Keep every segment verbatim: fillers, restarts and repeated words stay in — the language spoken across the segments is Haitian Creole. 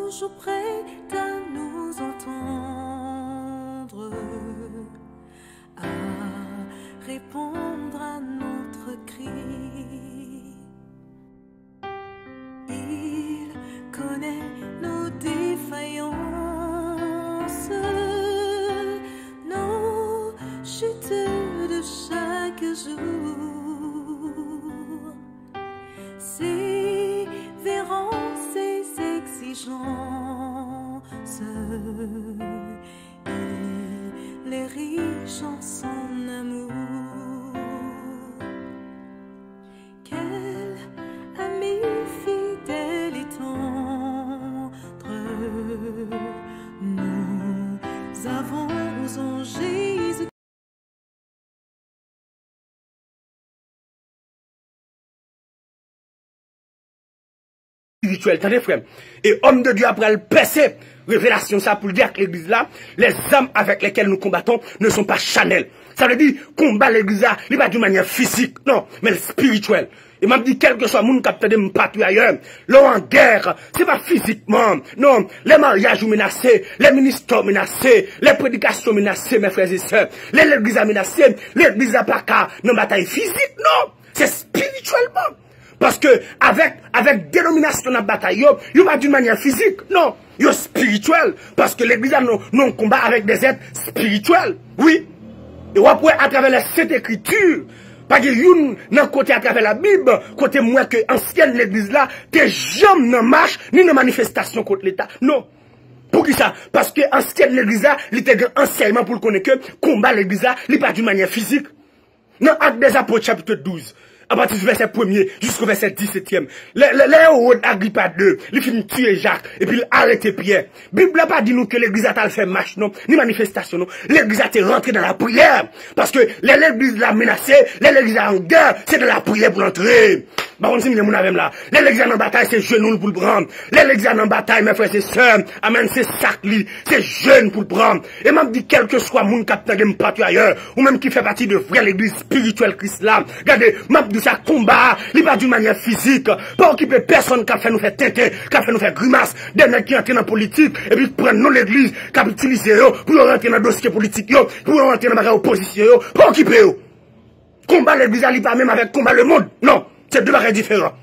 Toujours prêt à nous entendre, à répondre à notre cri. Il connaît nos défaillances, nos chutes de chaque jour. Sévérant ses exigences, il est riche en son amour. Quel ami fidèle et tendre nous avons en Jésus. Espirityèl, tande frè m. E òm de Dye a pral pèse revelasyon sa pou l di ak legliz la, les armes avec lesquelles nous combattons ne sont pas charnelles. Sa vle di, konba legliz la, li pa d'une manière physique, non, men l espirityèl. E m ap di, kèlkeswa moun k ap tande m patou ayè, lè w an gè, se pa fizikman, non, lè maryaj ou menase, lè ministè w menase, lè predikasyon menase, mes frères et sœurs, lè legliz la menase, legliz la pa ka nan batay fizik, non, se espirityèlman. Paske avèk, avèk denominasyon n ap batay yo, yo pa d'une manière physique, non, yo espirityèl. Paske legliz la nan yon konba avèk des êtres spirituels, wi. E w ap wè atravè les Saintes Écritures, pa gen youn nan kote atravè Labib kote m wè ke ansyèn legliz la te janm nan mach ni nan manifestasyon kont Leta. Non. Poukisa? Paske ansyèn legliz la, li te gen ansèyman pou l konnen ke konba legliz la, li pa d'une manière physique. Nan Actes des Apôtres, chapitre douze, apati di vèsè premye jiska vèsè disetyèm, lè, lè, lè Ewòd Agripa de, li fin tiye Jak, epi l arete Pyè, Bib la pa di nou ke legliz la t al fè mach, non, ni manifestasyon, non. Legliz la te rantre nan lapriyè. Paske lè legliz la menase, lè legliz la an gè, se nan lapriyè pou l antre. M pa konn si m gen moun avè m la. Lè legliz la nan batay, se jenou l pou l pran. Lè legliz la nan batay, mes frères et sœurs, amèn, se sa k li, se jèn pou l pran. E m ap di, kèlkeswa moun k ap tande m patou ayè, ou menm ki fè pati de vrè legliz espirityèl Kris la, gade, m ap di w sa, konba a, li pa d'une manière physique. Pa okipe pèsonn k ap fè nou fè tenten, k ap fè nou fè grimas. De nèg ki antre nan politik, epi k pran non legliz, k ap itilize yo pou yo rantre nan dosye politik yo, pou yo rantre nan bagay opozisyon yo. Pa okipe yo. Konba legliz la, li pa menm avèk konba lemonn. Non, se de bagay diferan.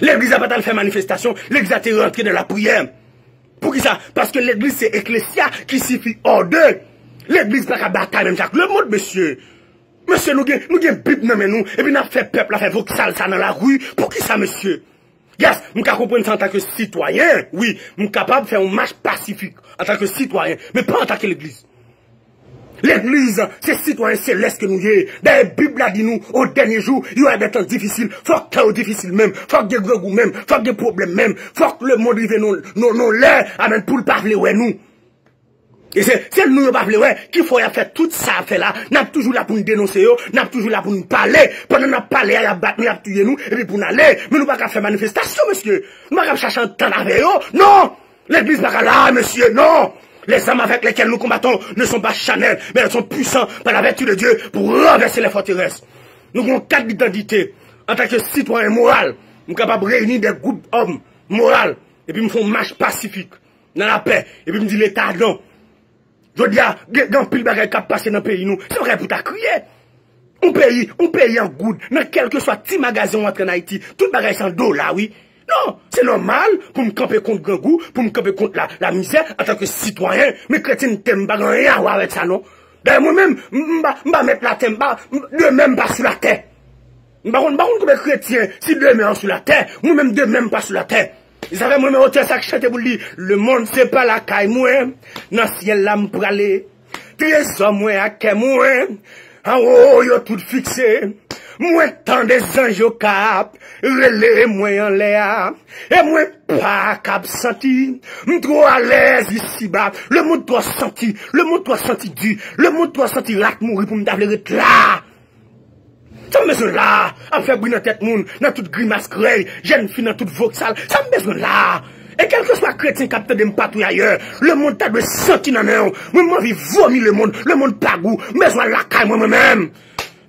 Legliz la pa t al fè manifestasyon, legliz la te rantre nan lapriyè. Poukisa? Paske legliz se eklesya ki sifi òde. Legliz pa ka batay menm jan ak lemonn, mesye. Mesye, nou gen, nou gen Bib nan men nou, epi n ap fè pèp la fè voksal sa nan lari. Poukisa, mesye? Yes, m ka konprann sa antanke sitwayen. Wi, m kapab fè yon mach pasifik antanke sitwayen, men pa antanke legliz. Legliz, se sitwayen selès ke nou ye. Dayè, Bib la di nou, au dernier jour, il y aura des temps difficiles. Fòk tan yo difisil menm. Fòk gen grangou menm. Fòk gen pwoblèm menm. Fòk lemonn rive nan, nan, nan lè, amèn, pou l pa vle wè nou. E se, se nou yo pa vle wè, ki fè y ap fè tout sa y ap fè la. N ap toujou la pou n denonse yo, n ap toujou la pou n pale. Pandan n ap pale a, y ap bat nou, y ap touye nou, epi pou n ale. Men nou pa ka fè manifestasyon, mesye. Nou pa ka chache antant avè yo. Non! Legliz pa ka la, mesye, non! Les armes avec lesquelles nous combattons ne sont pas charnelles, mais elles sont puissantes par la vertu de Dieu pour renverser les forteresses. Nou gen yon kat didantite antanke sitwayen moral. M kapab reyini de gwoup òm moral, epi m fè yon mach pasifik nan lapè, epi m di Leta non. Jodi a, gen, gen anpil bagay k ap pase nan peyi nou. Se bagay pou ta kriye. Yon peyi, yon peyi an goud, nan kèlkeswa ti magazen w antre an Ayiti, tout bagay se an dola, wi. Non, se nòmal pou m kanpe kont grangou, pou m kanpe kont la, lamizè, antanke sitwayen. Men kretyente, m pa gen anyen a wè avèk sa, non. Dayè, mwen menm, m, m pa, m pa mèt latè, m pa, m, demen m pa sou latè. M pa konn, m pa konn konbyen kretyen, si demen an sou latè, mwen menm demen m pa sou latè. Zafè mwen, men otè sa k chante pou l di, lemonn se pa lakay mwen, nan syèl la m prale. Trezò mwen ak kè mwen, anwo yo tout fikse. Mwen tande zanj yo k ap rele mwen anlè a. E mwen pa kab santi, m twò alèz isiba. Lemonn twò santi, lemonn twò santi di, lemonn twò santi rat mouri pou m ta vle ret la. Sa m bezwen la? Ap fè bri nan tèt moun, nan tout grimas krèy, jèn fi nan tout voksal. Sa m bezwen la? E kèlkeswa kretyen k ap tande m patouye ayè, lemonn ta dwe santi nan nen w. Mwen, m anvi vomi lemonn, lemonn pa gou. M bezwen al lakay mwen, mwen menm.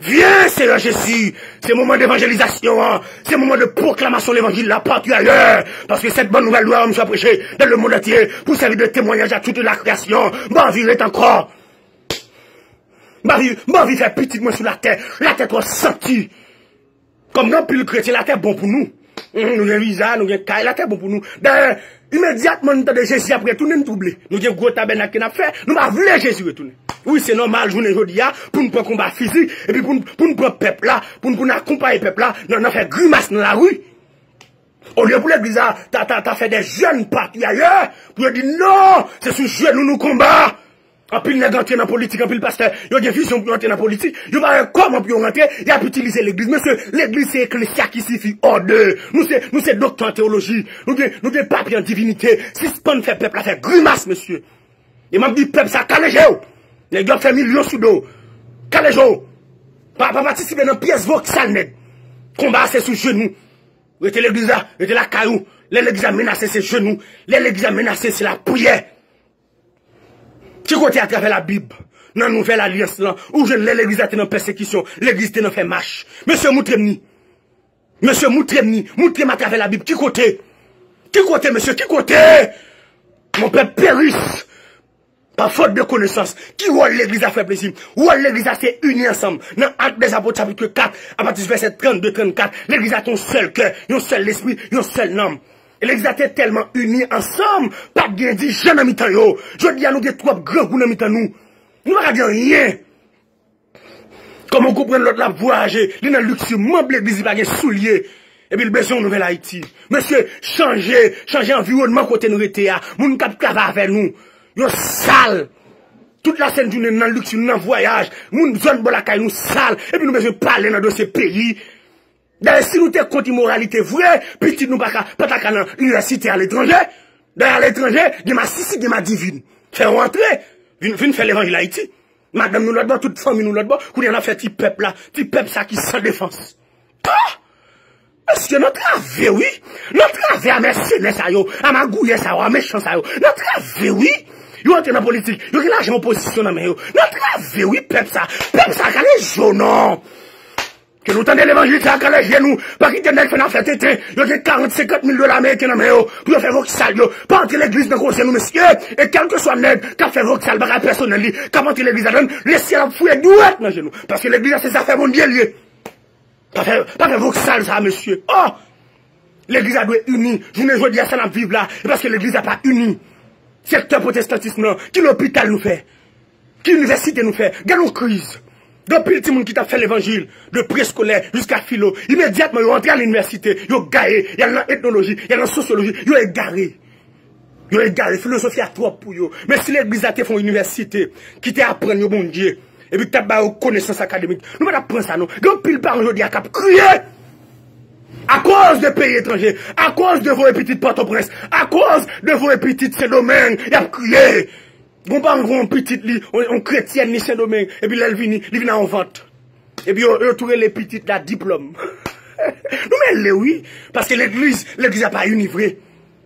Vyen, Seyè Jezi, se moman devanjelizasyon an, se moman de pwoklamasyon levanjil la partou ayè, paske cette bonne nouvelle du royaume soit prêchée dans le monde entier pour servir de témoignage à toute la création. M pa anvi ret ankò. M pa anvi, m pa anvi fè pitit mwen sou latè. Latè twò santi. Kòm gen anpil kretyen, latè bon pou nou. Mhm, nou gen viza, nou gen kay, latè bon pou nou. Dayè, imedyatman nou tande Jezi ap retounen, n twouble. Nou gen gwo tabènak ke n ap fè, nou pa vle Jezi retounen. Wi, se nòmal jounen jodi a pou n pran konba fizik, epi pou n, pou n pran pèp la, pou n, pou n akonpaye pèp la nan, nan fè grimas nan lari. Olye pou legliz la ta, ta, ta fè de jèn pati ayè, pou yo di non, se sou jenou nou konba. Anpil nèg antre nan politik, anpil pastè, yo gen vizyon pou yo antre nan politik, yo pa wè kòman pou yo rantre, y ap itilize legliz. Mesye, legliz se eklesya ki sifi ode. Nou se, nou se doktè an teyoloji, nou gen, nou gen papye an divinite. Sispann fè pèp la fè grimas, mesye. E m ap di pèp sa, kale je w. Nèg yo ap fè milyon sou do w. Kale je w. Pa, pa patisipe nan pyès voksal nèg. Konba a se sou jenou. Rete legliz la, rete lakay ou. Lè legliz la menase, se jenou. Lè legliz la menase, se lapriyè. Ki kote atravè Labib, nan nouvèl alyans lan, ou jwenn lè legliz la te nan pèsekisyon, legliz te nan fè mach? Mesye, moutre m ni. Mesye, moutre m ni. Moutre m atravè Labib. Ki kote? Ki kote, mesye? Ki kote? Mon peuple périsse par faute de connaissance. Ki wòl legliz la, frè Plezi? Wòl legliz la se ini ansanm. Nan Actes des Apôtres chapitre kat, apati vèsè trannde, trannkat, legliz la te yon sèl kè, yon sèl lespri, yon sèl nanm. E legliz la te tèlman ini ansanm, pa t gen divijan nan mitan yo. Jodi a, nou gen twòp grangou nan mitan nou. Nou pa ka di anyen. Kòman w konprann lòt la ap vwayaje, li nan liks, manm legliz, li pa gen soulye, epi l bezwen yon nouvèl Ayiti? Mesye, chanje, chanje anviwònman kote n rete a. Moun k ap travay avè nou, yo sal. Tout lasent jounen, n nan liks, n nan vwayaj. Moun zòn bò lakay nou sal. Epi nou bezwen pale nan dosye peyi. Dayè, si nou te kont imoralite vre, pitit nou pa ka, pa ta ka nan inivèsite aletranje. Dayè, aletranje, gen masisi, gen madivin. Fè yo antre, vin, vin fè levanjil Ayiti. Madanm nou lòt bò, tout fanmi nou lòt bò, kounye a n ap fè ti pèp la, ti pèp sa ki san defans. Ah! Mesye, n antrave, wi. N antrave a mèsenè sa yo, a magouyè sa yo, a mechan sa yo. N antrave, wi. Yo antre nan politik, yo gen lajan opozisyon nan men yo. N antrave, wi, pèp sa. Pèp sa, kale je w non. Ke nou tande levanjil sa, kale je nou. Pa kite nèg fè n ap fè tenten. Yo gen karant, senkant mil dola ameriken nan men yo pou yo fè voksal yo. Pa antre legliz nan koze nou, mesye. E kèlkeswa nèg k ap fè voksal, bagay pèsonèl li, k ap antre legliz ladann, lesyèl ap fouye dwèt nan je nou. Paske legliz la se zafè Bondye l ye. Pa fè, pa fè voksal sa, mesye. Oh! Legliz la dwe ini. Jounen jodi a, sa n ap viv la, e paske legliz la pa ini. Sektè pwotestantis lan, ki lopital nou fè? Ki inivèsite nou fè? Gade yon kriz. Gen anpil timoun ki t ap fè levanjil, de preskolè jiska filo. Imedyatman, yo antre al inivèsite, yo gaye, y al nan etnoloji, y al nan sosyoloji, yo egare. Yo egare, filozofi a twòp pou yo. Men si legliz la te fè yon inivèsite ki te aprann yo Bondye, epi ki t ap ba yo konesans akademik, nou pa t ap pran sa non. Gen anpil paran jodi a k ap kriye akoz de peyi etranje, akoz de voye pitit Pòtoprens, akoz de voye pitit Sendomeng, y ap kriye. Gon paran gen yon pitit li, yon, yon kretyèn li Sendomeng, epi lè l vini, li vin a yon vant. Epi yo, yo tou rele pitit la diplòm. Nou mele wi, paske legliz, legliz la pa ini vre.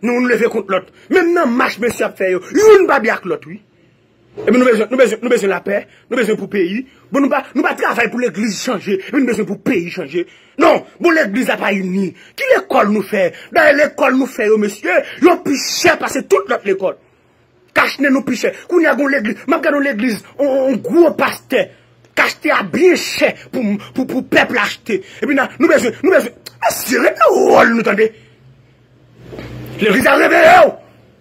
Nou, nou leve kont lòt. Menm nan mach mesye ap fè yo, youn pa byen ak lòt wi. Epi nou bezwen, nou bezwen, nou bezwen lapè, nou bezwen pou peyi. Bon, nou pa, nou pa travay pou legliz chanje, epi nou bezwen pou peyi chanje. Non, bon, legliz la pa ini. Ki lekòl nou fè? Dayè lekòl nou fè yo, mesye, yo pi chè pase tout lòt lekòl. Kachnen nou pi chè. Kounye a gon legliz, m ap gade yon legliz, on, on gwo pastè k achte a byen chè pou, pou, pou pèp la achte. Epi nan, nou bezwen, nou bezwen, mesye, ret nan wòl nou, tande. Legliz la, reveye w.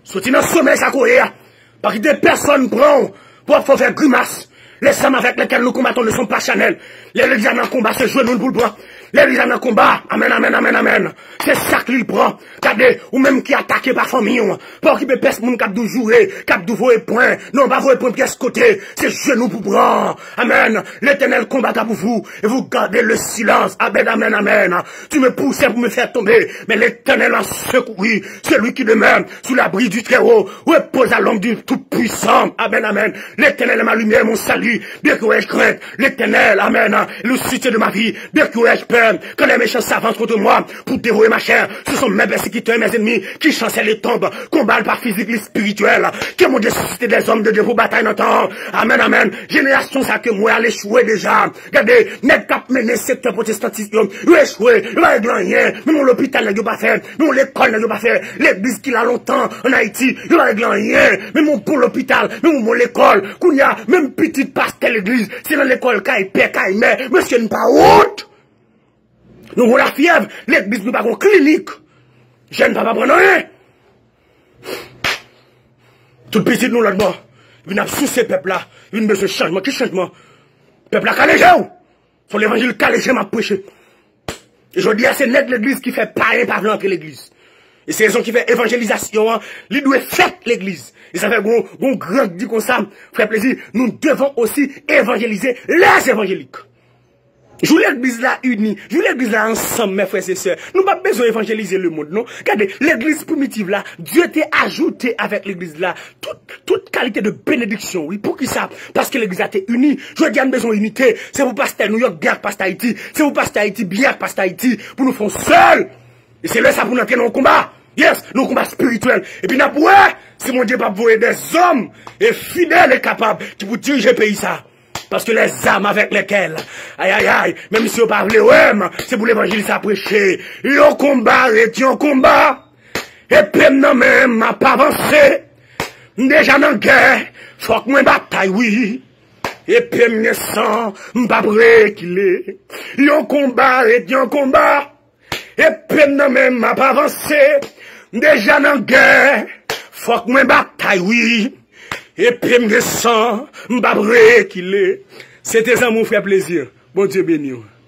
Soti nan somèy sa ke w ye a. Pa kite pèsonn pran w pou ap fè w fè grimas. Les armes avec lesquelles nous combattons ne sont pas charnelles. Legliz la nan konba, se jenou l pou l pran. Legliz la nan konba. Amèn, amèn, amèn, amèn. Se sak li l pran. Gade, ou menm ki atake pa fanmi w, pa okipe pès moun k ap di w joure, k ap di w voye pwen. Non, pa voye pwen pyès kote. Se jenou pou pran. Amèn. L'Éternel combattra pour vous et vous gardez le silence. Amèn, amèn, amèn. Tu me poussais pour me faire tomber, mais l'Éternel m'a secouru. Celui qui demeure sous l'abri du Très-Haut repose à l'ombre du Tout-Puissant. Amèn, amèn. L'Éternel est ma lumière et mon salut. De qui aurais-je crainte? L'Éternel, amèn, est le soutien de ma vie. De qui aurais-je peur? Quand les méchants s'avancent contre moi pour dévorer ma chair, ce sont mes persécuteurs et mes ennemis qui chancellent et tombent. Combat pas physique, ni spirituel. Que mon Dieu suscite des hommes de Dieu pour bataille dans temps. Amen, amen. Jenerasyon sa ke m wè al echwe deja. Gade, nèg k ap mennen sektè pwotestantis yo, yo echwe, yo pa regle anyen. Menm yon lopital nèg yo pa fè, menm yon lekòl nèg yo pa fè. Legliz ki la lontan ann Ayiti, yo pa regle anyen. Menm yon bon lopital, menm yon bon lekòl. Kounye a, menm pitit pastè legliz, se nan lekòl kay pè, kay mè. Mesye, n pa wont. Nou gon lafyèv, legliz nou pa gon klinik. Jèn pa pa pran anyen. Tout pitit nou lòt bò. Vin ap souse pèp la. Vin bezwen chanjman. Ki chanjman? Pèp la kale je w. Se levanjil kale je m ap preche. E jodi a, se nèg legliz ki fè payen pa vle antre legliz. E se rezon ki fè evanjelizasyon an, li dwe fèt legliz. E sa fè gon, gon gran k di konsa, frè Plezi, nous devons aussi évangéliser les évangéliques. Jou legliz la ini, jou legliz la ansanm, mes frères et sœurs. Nou pa bezwen evanjelize lemonn, non. Gade, legliz primitiv la, Dye te ajoute avèk legliz la tout, tout kalite de benediksyon, wi. Poukisa? Paske legliz la te ini. Jodi a, n bezwen inite. Se pou pastè Nouyòk byen ak pastè Ayiti. Se pou pastè Ayiti byen ak pastè Ayiti. Pou nou fè yon sèl. E se lè sa pou n antre nan yon konba. Yes, nan yon konba espirityèl. Epi n ap wè si Bondye p ap voye dèzòm e fidèl e kapab ki pou dirije peyi sa. Parce que les armes avec lesquelles, ay, ay, ay, menm si yo pa vle wè m, se pou levanjil sa preche. Yon konba ret yon konba. Epe m nan men m, m ap avanse. M deja nan gè, fòk mwen batay, wi. Epe m gen san, m p ap rekile. Yon konba ret yon konba. Epe m nan men m, m ap avanse. M deja nan gè. Fòk mwen batay, wi. Epe m gen san, m p ap rekile. Se te zanmi w, frè Plezi. Bondye beni w.